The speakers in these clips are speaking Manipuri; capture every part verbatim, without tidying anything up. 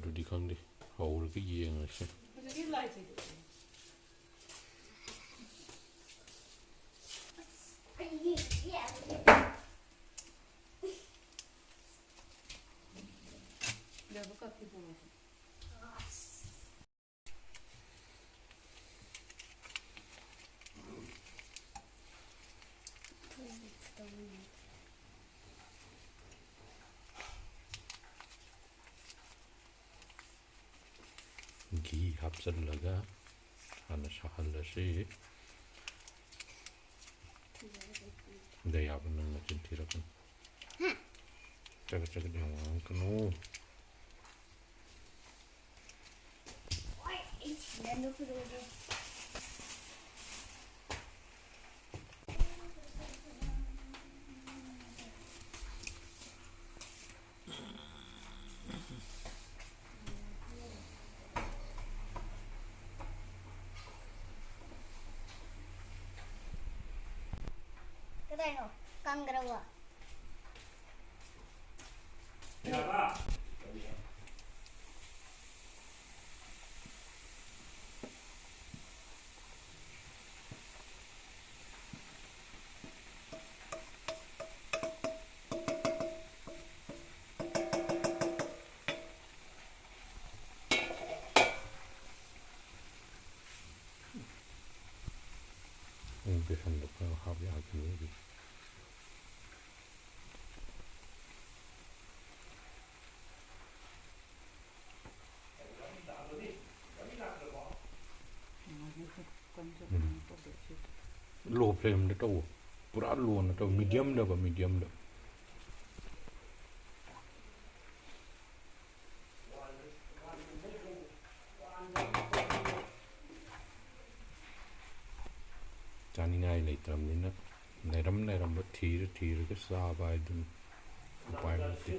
ꯑꯗꯨꯗꯤ ꯈꯪꯗꯦ, ꯍꯧꯔꯒ ꯌꯦꯡꯉꯁꯤ꯫ ꯘꯤ ꯍꯥꯞꯆꯤꯜꯂꯒ ꯍꯥꯟꯅ ꯁꯥꯍꯜꯂꯁꯤ꯫ ꯗꯌꯥꯕ, ꯅꯪ ꯅꯆꯤꯟ ꯊꯤꯔꯛꯀꯅꯨ꯫ ꯆꯒꯠ ꯆꯒꯠ ꯌꯥꯝ ꯉꯥꯡꯉꯛꯀꯅꯨ꯫ ꯀꯗꯥꯏꯅꯣ? ꯀꯪꯈ꯭ꯔꯕꯣ? ꯎꯝ, ꯕꯦꯁꯟꯗꯣ ꯈꯔ ꯍꯥꯞ ꯌꯥꯈꯤꯅꯤ ꯑꯗꯨꯗꯤ꯫ ꯎꯝ꯫ Low flameꯗ ꯇꯧꯋꯣ꯫ ꯄꯨꯔꯥ lowꯅ ꯇꯧ, mediumꯗꯕ, mediumꯗ꯫ ꯆꯥꯅꯤꯡꯉꯥꯏ ꯂꯩꯇ꯭ꯔꯕꯅꯤꯅ ꯂꯩꯔꯝ ꯂꯩꯔꯝꯕ ꯊꯤꯔ ꯊꯤꯔꯒ ꯆꯥꯕ ꯍꯥꯏꯗꯨꯅꯤ꯫ ꯎꯄꯥꯏ ꯂꯩꯇꯦ꯫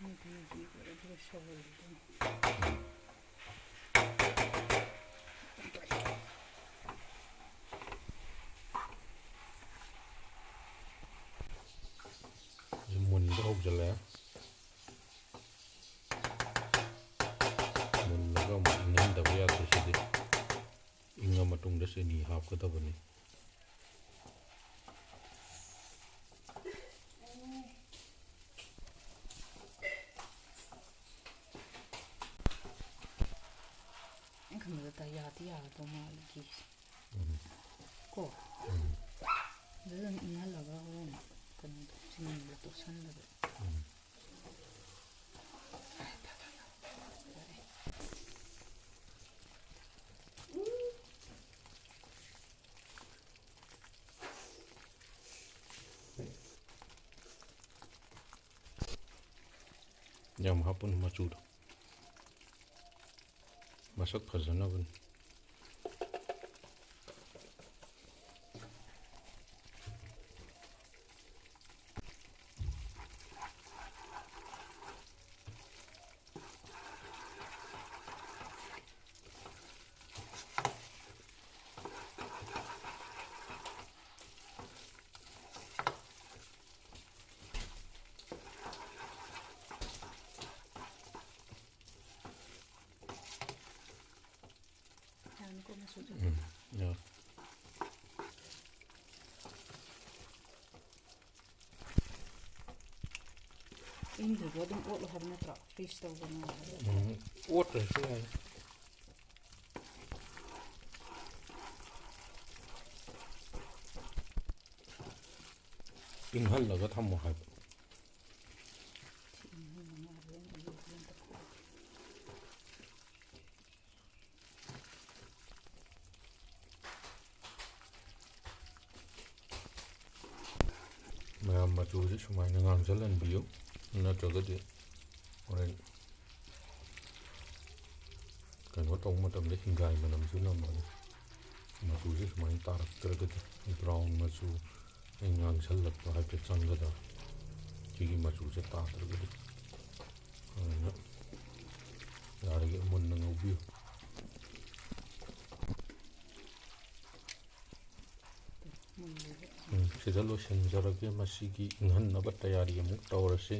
ꯃꯤꯗꯤ ꯃꯍꯤ ꯂꯣꯏꯔ ꯂꯣꯏꯔ ꯁꯧꯍꯜꯂꯤꯗꯨꯅꯤ꯫ ꯃꯨꯜꯂꯦ꯫ ꯃꯨꯜꯂꯒ ꯑꯃꯨꯛ ꯏꯪꯍꯟꯗꯕ ꯌꯥꯗꯦ ꯁꯤꯗꯤ꯫ ꯏꯪꯉ ꯃꯇꯨꯡꯗ ꯆꯤꯅꯤ ꯍꯥꯞꯀꯗꯕꯅꯤ꯫ ꯑꯩꯅ ꯈꯟꯕꯗ ꯌꯥꯗꯤ ꯌꯥꯒꯗꯧ ꯃꯥꯜꯂꯦ ꯘꯤꯁꯦ꯫ ꯎꯝ꯫ ꯀꯣ? ꯎꯝ꯫ ꯑꯗꯨꯗ ꯑꯗꯨꯝ ꯏꯪꯍꯜꯂꯒ ꯍꯣꯔꯦꯟ ꯀꯩꯅꯣꯗꯣ, ꯆꯤꯅꯤꯗꯣ ꯇꯣꯠꯁꯜꯂꯒ꯫ ꯎꯝ꯫ ꯌꯥꯝ ꯍꯥꯞꯄꯨꯅꯨ ꯃꯆꯨꯗꯣ꯫ ꯃꯁꯛ ꯐꯖꯅꯕꯅꯤ꯫ ꯌꯥꯅꯤꯀꯣ ꯃꯆꯨꯁꯦ? ꯎꯝ, ꯌꯥꯔꯦ꯫ ꯏꯪꯗ꯭ꯔꯤꯕ ꯑꯗꯨꯝ ꯑꯣꯠꯂꯣ ꯍꯥꯏꯕ ꯅꯠꯇ꯭ꯔꯣ? ꯐ꯭ꯔꯤꯖ ꯇꯧꯒꯅꯣ ꯍꯥꯏꯕ ꯅꯠꯇ꯭ꯔꯣ? ꯎꯝ, ꯑꯣꯠꯇ꯭ꯔꯁꯨ ꯌꯥꯏ꯫ ꯏꯪꯍꯜꯂꯒ ꯊꯝꯃꯣ ꯍꯥꯏꯕ꯫ ꯁꯤ ꯏꯪꯍꯜꯂꯒ ꯍꯣꯔꯦꯟ ꯑꯌꯨꯛ ꯍꯣꯔꯦꯟ ꯇꯧꯊꯣꯛꯑꯒꯦ꯫ ꯃꯌꯥꯝ ꯃꯆꯨꯁꯦ ꯁꯨꯃꯥꯏꯅ ꯉꯥꯡꯁꯤꯜꯍꯟꯕꯤꯌꯨ, ꯅꯠꯇ꯭ꯔꯒꯗꯤ ꯍꯣꯔꯦꯟ ꯀꯩꯅꯣ ꯇꯧꯕ ꯃꯇꯝꯗ ꯍꯤꯡꯒꯥꯏ ꯃꯅꯝꯁꯨ ꯅꯝꯃꯅꯤ꯫ ꯃꯆꯨꯁꯦ ꯁꯨꯃꯥꯏꯅ ꯇꯥꯔꯛꯇ꯭ꯔꯒꯗꯤ, ꯕ꯭ꯔꯥꯎꯟ ꯃꯆꯨ, ꯑꯩ ꯉꯥꯡꯁꯜꯂꯛꯄ ꯍꯥꯏꯐꯦꯠ ꯆꯪꯒꯗꯕ꯫ ꯁꯤꯒꯤ ꯃꯆꯨꯁꯦ ꯇꯥꯗ꯭ꯔꯒꯗꯤ꯫ ꯑꯗꯨꯅ ꯌꯥꯔꯤꯈꯩ ꯃꯨꯟꯅ ꯉꯧꯕꯤꯌꯨ꯫ ꯎꯝ, ꯁꯤꯗ ꯂꯣꯏꯁꯤꯟꯖꯔꯒꯦ꯫ ꯃꯁꯤꯒꯤ ꯏꯪꯍꯟꯅꯕ ꯇꯌꯥꯔꯤ ꯑꯃꯨꯛ ꯇꯧꯔꯁꯤ꯫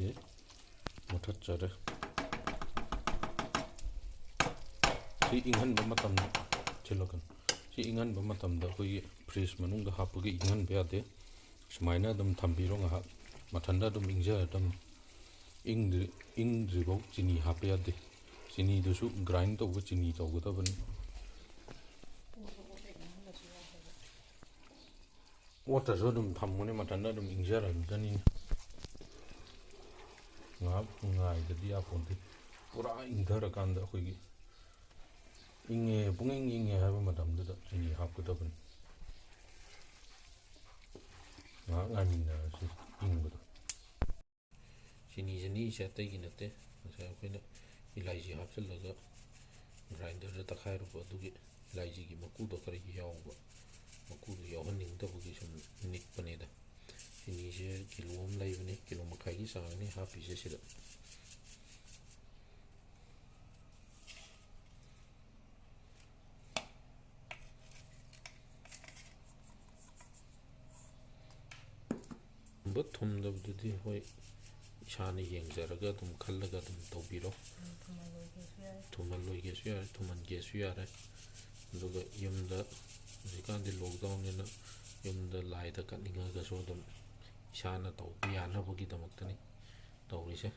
ꯃꯨꯊꯠꯆꯔꯦ꯫ ꯁꯤ ꯏꯪꯍꯟꯕ ꯃꯇꯝꯗ, ꯊꯤꯜꯂꯛꯀꯅꯨ꯫ ꯁꯤ ꯏꯪꯍꯟꯕ ꯃꯇꯝꯗ ꯑꯩꯈꯣꯏꯒꯤ ꯐ꯭ꯔꯤꯖ ꯃꯅꯨꯡꯗ ꯍꯥꯞꯄꯒ ꯏꯪꯍꯟꯕ ꯌꯥꯗꯦ꯫ ꯁꯨꯃꯥꯏꯅ ꯑꯗꯨꯝ ꯊꯝꯕꯤꯔꯣ ꯉꯥꯏꯍꯥꯛ꯫ ꯃꯊꯟꯇ ꯑꯗꯨꯝ ꯏꯪꯖꯔꯗꯝꯅꯤ꯫ ꯏꯪꯗ꯭ꯔꯤ, ꯏꯪꯗ꯭ꯔꯤꯐꯥꯎ ꯆꯤꯅꯤ ꯍꯥꯞꯄ ꯌꯥꯗꯦ꯫ ꯆꯤꯅꯤꯗꯨꯁꯨ ꯒ꯭ꯔꯥꯏꯟ ꯇꯧꯕ ꯆꯤꯅꯤ ꯇꯧꯒꯗꯕꯅꯤ꯫ ꯑꯣꯠꯇꯁꯨ ꯑꯗꯨꯝ ꯊꯝꯃꯨꯅꯦ, ꯃꯊꯟꯇ ꯑꯗꯨꯝ ꯏꯪꯖꯔꯛꯀꯅꯤ꯫ ꯉꯥꯏꯍꯥꯛ ꯉꯥꯏꯗꯗꯤ ꯌꯥꯄꯣꯟꯇꯦ꯫ ꯄꯨꯔꯥ ꯏꯪꯊꯔꯀꯥꯟꯗ ꯑꯩꯈꯣꯏꯒꯤ ꯏꯪꯉꯦ, ꯄꯨꯡꯏꯪ ꯏꯪꯉꯦ ꯍꯥꯏꯕ ꯃꯇꯝꯗꯨꯗ ꯆꯤꯅꯤ ꯍꯥꯞꯀꯗꯕꯅꯤ꯫ ꯉꯥꯏꯍꯥꯛ ꯉꯥꯏꯃꯤꯟꯅꯔꯁꯤ ꯏꯪꯕꯗꯣ꯫ ꯆꯤꯅꯤ ꯆꯅꯤꯁꯦ ꯑꯇꯩꯒꯤ ꯅꯠꯇꯦ, ꯉꯁꯥꯏ ꯑꯩꯈꯣꯏꯅ ꯏꯂꯥꯏꯆꯤ ꯍꯥꯞꯆꯤꯜꯂꯒ ꯒ꯭ꯔꯥꯏꯟꯗꯔꯗ ꯇꯛꯈꯥꯏꯔꯨꯕ ꯑꯗꯨꯒꯤ ꯏꯂꯥꯏꯆꯤꯒꯤ ꯃꯀꯨꯗꯣ ꯈꯔ ꯌꯥꯎꯕ, ꯃꯀꯨꯗꯣ ꯌꯥꯎꯍꯟꯅꯤꯡꯗꯕꯒꯤ ꯁꯨꯝ ꯅꯤꯛꯄꯅꯦꯗ꯫ ꯆꯤꯅꯤꯁꯦ ꯀꯤꯂꯣ ꯑꯃ ꯂꯩꯕꯅꯤ, ꯀꯤꯂꯣ ꯃꯈꯥꯏꯒꯤ ꯆꯥꯡꯅꯤ ꯍꯥꯞꯄꯤꯁꯦ ꯁꯤꯗ꯫ ꯊꯨꯝꯕ ꯊꯨꯝꯗꯕꯗꯨꯗꯤ ꯍꯣꯏ, ꯏꯁꯥꯅ ꯌꯦꯡꯖꯔꯒ ꯑꯗꯨꯝ ꯈꯜꯂꯒ ꯑꯗꯨꯝ ꯇꯧꯕꯤꯔꯣ꯫ ꯎꯝ, ꯊꯨꯝꯍꯜꯂꯣꯏꯒꯦꯁꯨ ꯌꯥꯔꯦ꯫ ꯊꯨꯝꯍꯜꯂꯣꯏꯒꯦꯁꯨ ꯌꯥꯔꯦ, ꯊꯨꯝꯍꯟꯒꯦꯁꯨ ꯌꯥꯔꯦ꯫ ꯑꯗꯨꯒ ꯌꯨꯝꯗ, ꯍꯧꯖꯤꯛꯀꯥꯟꯗꯤ ꯂꯣꯛꯗꯥꯎꯟꯅꯤꯅ ꯌꯨꯝꯗ ꯂꯥꯏꯗ ꯀꯠꯅꯤꯡꯉꯒꯁꯨ ꯑꯗꯨꯝ ꯏꯁꯥꯅ ꯇꯧꯕ ꯌꯥꯅꯕꯒꯤꯗꯃꯛꯇꯅꯤ ꯇꯧꯔꯤꯁꯦ꯫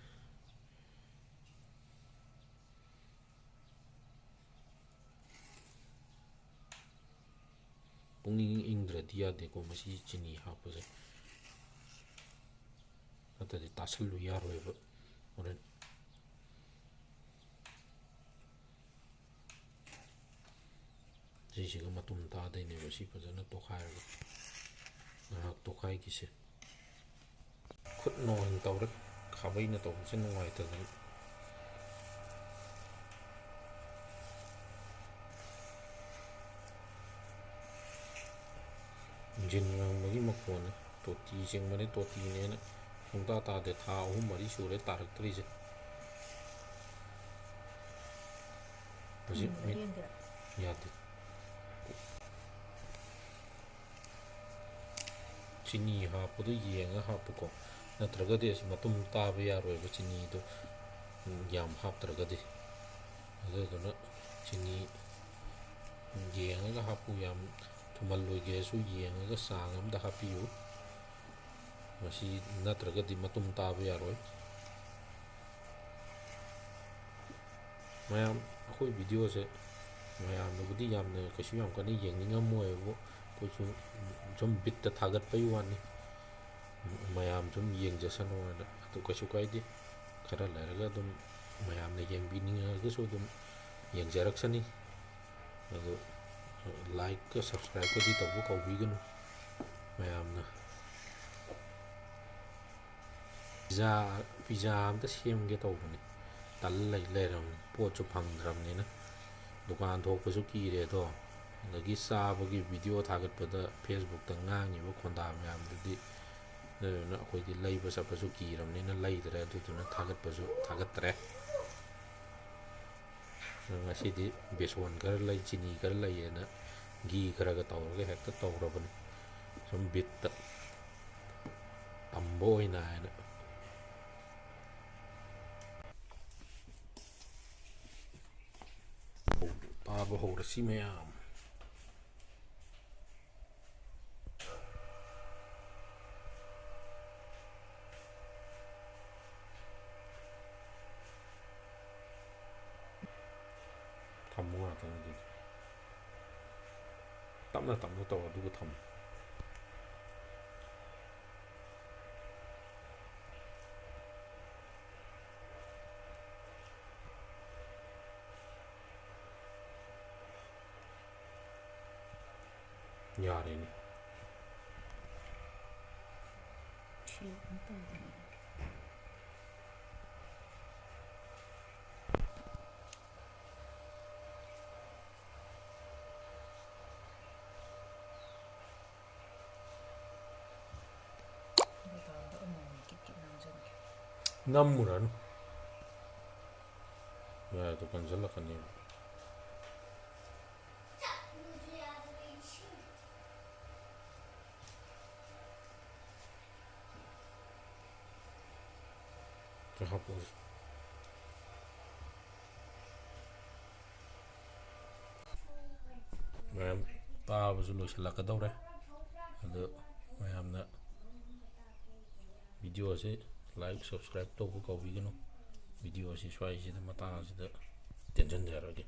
ꯄꯨꯡꯏꯪ ꯏꯪꯗ꯭ꯔꯗꯤ ꯌꯥꯗꯦꯀꯣ ꯃꯁꯤ ꯆꯤꯅꯤ ꯍꯥꯞꯄꯁꯦ, ꯅꯠꯇ꯭ꯔꯗꯤ ꯇꯥꯁꯜꯂꯨ ꯌꯥꯔꯣꯏꯕ ꯍꯣꯔꯦꯟ꯫ ꯁꯤꯁꯤꯒ ꯃꯇꯨꯝ ꯇꯥꯗꯣꯏꯅꯦꯕ꯫ ꯁꯤ ꯐꯖꯅ ꯇꯣꯈꯥꯏꯔꯒ ꯉꯥꯏꯍꯥꯛ ꯇꯣꯈꯥꯏꯈꯤꯁꯦ꯫ ꯈꯨꯠꯅ ꯑꯣꯏꯅ ꯇꯧꯔꯦ, ꯈꯥꯕꯩꯅ ꯇꯧꯕꯁꯦ ꯅꯨꯡꯉꯥꯏꯇꯗꯅ꯫ ꯏꯟꯖꯤꯟ ꯉꯪꯕꯒꯤ ꯃꯈꯣꯟꯅꯤ꯫ ꯇꯣꯇꯤ ꯆꯤꯡꯕꯅꯦ, ꯇꯣꯇꯤꯅꯦꯅ ꯁꯨꯡꯇꯥ ꯇꯥꯗꯦ꯫ ꯊꯥ ꯑꯍꯨꯝ ꯃꯔꯤ ꯁꯨꯔꯦ ꯇꯥꯔꯛꯇ꯭ꯔꯤꯁꯦ꯫ ꯍꯧꯖꯤꯛ ꯎꯝ, ꯃꯤꯠ ꯂꯦꯡꯗꯦ꯫ ꯌꯥꯗꯦ꯫ ꯆꯤꯅꯤ ꯍꯥꯞꯄꯗꯣ ꯌꯦꯡꯉ ꯍꯥꯞꯄꯨꯀꯣ, ꯅꯠꯇ꯭ꯔꯒꯗꯤ ꯑꯁꯤ ꯃꯇꯨꯝ ꯇꯥꯕ ꯌꯥꯔꯣꯏꯕ ꯆꯤꯅꯤꯗꯣ, ꯎꯝ, ꯌꯥꯝ ꯍꯥꯞꯇ꯭ꯔꯒꯗꯤ꯫ ꯑꯗꯨꯗꯨꯅ ꯆꯤꯅꯤ ꯌꯦꯡꯉꯒ ꯍꯥꯞꯄꯨ, ꯌꯥꯝ ꯊꯨꯝꯍꯜꯂꯣꯏꯒꯦꯁꯨ ꯌꯦꯡꯉꯒ ꯆꯥꯡ ꯑꯃꯗ ꯍꯥꯞꯄꯤꯌꯨ꯫ ꯃꯁꯤ ꯅꯠꯇ꯭ꯔꯒꯗꯤ ꯃꯇꯨꯝ ꯇꯥꯕ ꯌꯥꯔꯣꯏ꯫ ꯃꯌꯥꯝ, ꯑꯩꯈꯣꯏ ꯚꯤꯗꯤꯑꯣꯁꯦ ꯃꯌꯥꯝꯅꯕꯨꯗꯤ ꯌꯥꯝꯅ ꯀꯩꯁꯨ ꯌꯥꯝ ꯀꯟꯅ ꯌꯦꯡꯅꯤꯡꯉꯝꯃꯣꯏꯕꯨ, ꯑꯩꯈꯣꯏꯁꯨ ꯁꯨꯝ ꯕꯤꯠꯇ ꯊꯥꯒꯠꯄꯩ ꯋꯥꯅꯤ꯫ ꯃꯌꯥꯝ ꯁꯨꯝ ꯌꯦꯡꯖꯁꯅꯨ ꯍꯥꯏꯅ꯫ ꯑꯗꯨ ꯀꯩꯁꯨ ꯀꯥꯏꯗꯦ, ꯈꯔ ꯂꯩꯔꯒ ꯑꯗꯨꯝ ꯃꯌꯥꯝꯅ ꯌꯦꯡꯕꯤꯅꯤꯡꯉꯒꯁꯨ ꯑꯗꯨꯝ ꯌꯦꯡꯖꯔꯛꯁꯅꯤ꯫ ꯑꯗꯨ ꯂꯥꯏꯛꯀ ꯁꯕꯁꯀ꯭ꯔꯥꯏꯕꯀꯗꯤ ꯇꯧꯕ ꯀꯥꯎꯕꯤꯒꯅꯨ ꯃꯌꯥꯝꯅ꯫ ꯄꯤꯖꯥ, ꯄꯤꯖꯥ ꯑꯝꯇ ꯁꯦꯝꯒꯦ ꯇꯧꯕꯅꯤ, ꯇꯜ ꯂꯩ ꯂꯩꯔꯝꯅꯤ, ꯄꯣꯠꯁꯨ ꯐꯪꯗ꯭ꯔꯕꯅꯤꯅ꯫ ꯗꯨꯀꯥꯟ ꯊꯣꯛꯄꯁꯨ ꯀꯤꯔꯦ ꯑꯗꯣ, ꯑꯗꯒꯤ ꯆꯥꯕꯒꯤ ꯚꯤꯗꯤꯑꯣ ꯊꯥꯒꯠꯄꯗ ꯐꯦꯁꯕꯨꯛꯇ ꯉꯥꯡꯉꯤꯕ ꯈꯣꯟꯗꯥ ꯃꯌꯥꯝꯗꯨꯗꯤ꯫ ꯑꯗꯨꯗꯨꯅ ꯑꯩꯈꯣꯏꯗꯤ ꯂꯩꯕ ꯆꯠꯄꯁꯨ ꯀꯤꯔꯕꯅꯤꯅ ꯂꯩꯗ꯭ꯔꯦ, ꯑꯗꯨꯗꯨꯅ ꯊꯥꯒꯠꯄꯁꯨ ꯊꯥꯒꯠꯇ꯭ꯔꯦ꯫ ꯉꯁꯤꯗꯤ ꯕꯦꯁꯣꯟ ꯈꯔ ꯂꯩ, ꯆꯤꯅꯤ ꯈꯔ ꯂꯩꯌꯦꯅ ꯘꯤ ꯈꯔꯒ ꯇꯧꯔꯒ ꯍꯦꯛꯇ ꯇꯧꯔꯕꯅꯤ, ꯁꯨꯝ ꯕꯤꯠꯇ, ꯇꯝꯕ ꯑꯣꯏꯅ ꯍꯥꯏꯅ꯫ ꯄꯥꯕ ꯍꯧꯔꯁꯤ ꯃꯌꯥꯝ꯫ ꯊꯝꯃꯨ ꯉꯥꯛꯇꯪ ꯑꯗꯨꯗꯤ꯫ ꯇꯞꯅ ꯇꯞꯅ ꯇꯧ, ꯑꯗꯨꯒ ꯊꯝꯃꯨ꯫ ꯌꯥꯔꯦꯅꯦ꯫ ꯁꯤ ꯑꯃꯨꯛ ꯇꯧꯗ꯭ꯔꯦ꯫ ꯕꯗꯥꯝꯗꯣ ꯑꯃꯨꯛ ꯀꯤꯠ ꯀꯤꯠ ꯅꯝꯖꯟꯒꯦ꯫ ꯅꯝꯃꯨꯔꯅꯨ꯫ ꯌꯥꯔꯦ, ꯑꯗꯨ ꯀꯟꯖꯜꯂꯛꯀꯅꯦꯕ꯫ ꯍꯥꯞꯄꯣꯁꯦ꯫ ꯃꯌꯥꯝ ꯇꯥꯕꯁꯨ ꯂꯣꯏꯁꯤꯜꯂꯛꯀꯗꯧꯔꯦ꯫ ꯑꯗꯨ ꯃꯌꯥꯝꯅ video ꯑꯁꯤ like, subscribe ꯇꯧꯕ ꯀꯥꯎꯕꯤꯒꯅꯨ꯫ Video ꯑꯁꯤ ꯁ꯭ꯋꯥꯏꯁꯤꯗ, ꯃꯇꯥꯡ ꯑꯁꯤꯗ ꯇꯦꯟꯁꯤꯟꯖꯔꯒꯦ꯫